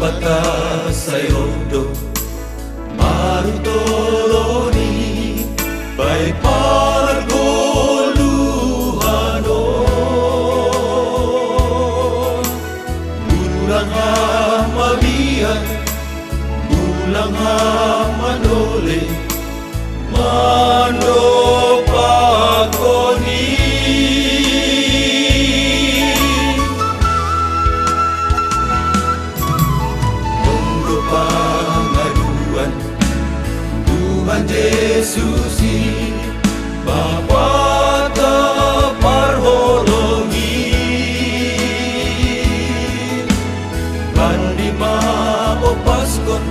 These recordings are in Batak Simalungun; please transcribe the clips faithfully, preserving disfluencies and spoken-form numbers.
Patasai rodo marutoloni bai pargoluhanon. Ulang hamabiar, ulang hamanole, mandopakoni. Nunggu pangaduan Tuhan Yesus i, Bapa taparholongi. Bandi ma opaskon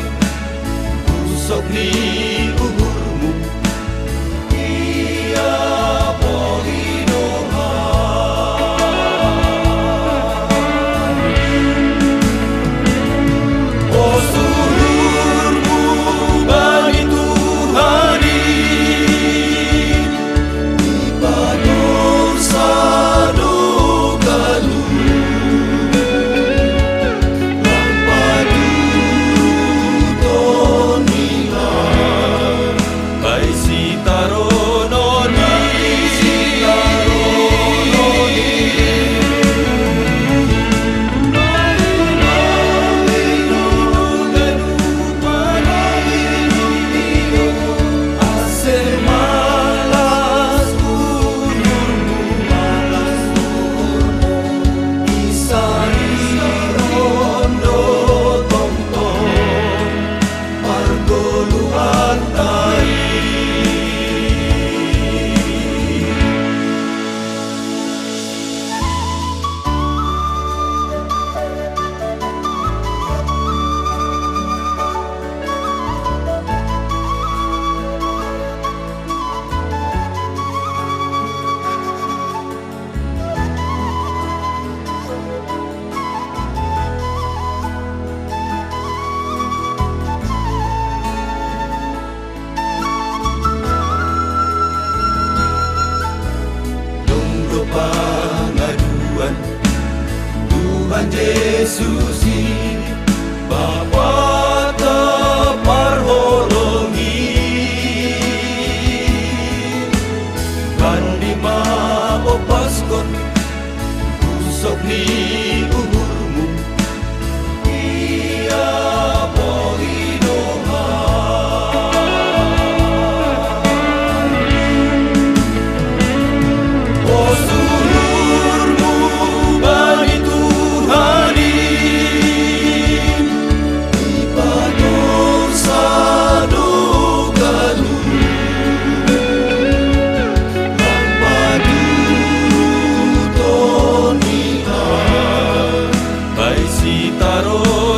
usok ni uhurmu, ia pohinoha. Osuhurmu bani Tuhan i, ipadosa dogalu. Lampa duru toniha bai sitarononi. Nunggu pangaduan Tuhan Yesus i, Bapa taparholongi. Bandi ma opaskon usok ni uhurmu, ia pohinoha. Osuhurmu bani Tuhan i, ipadosa dogalu. Lampa duru toniha bai sitarononi.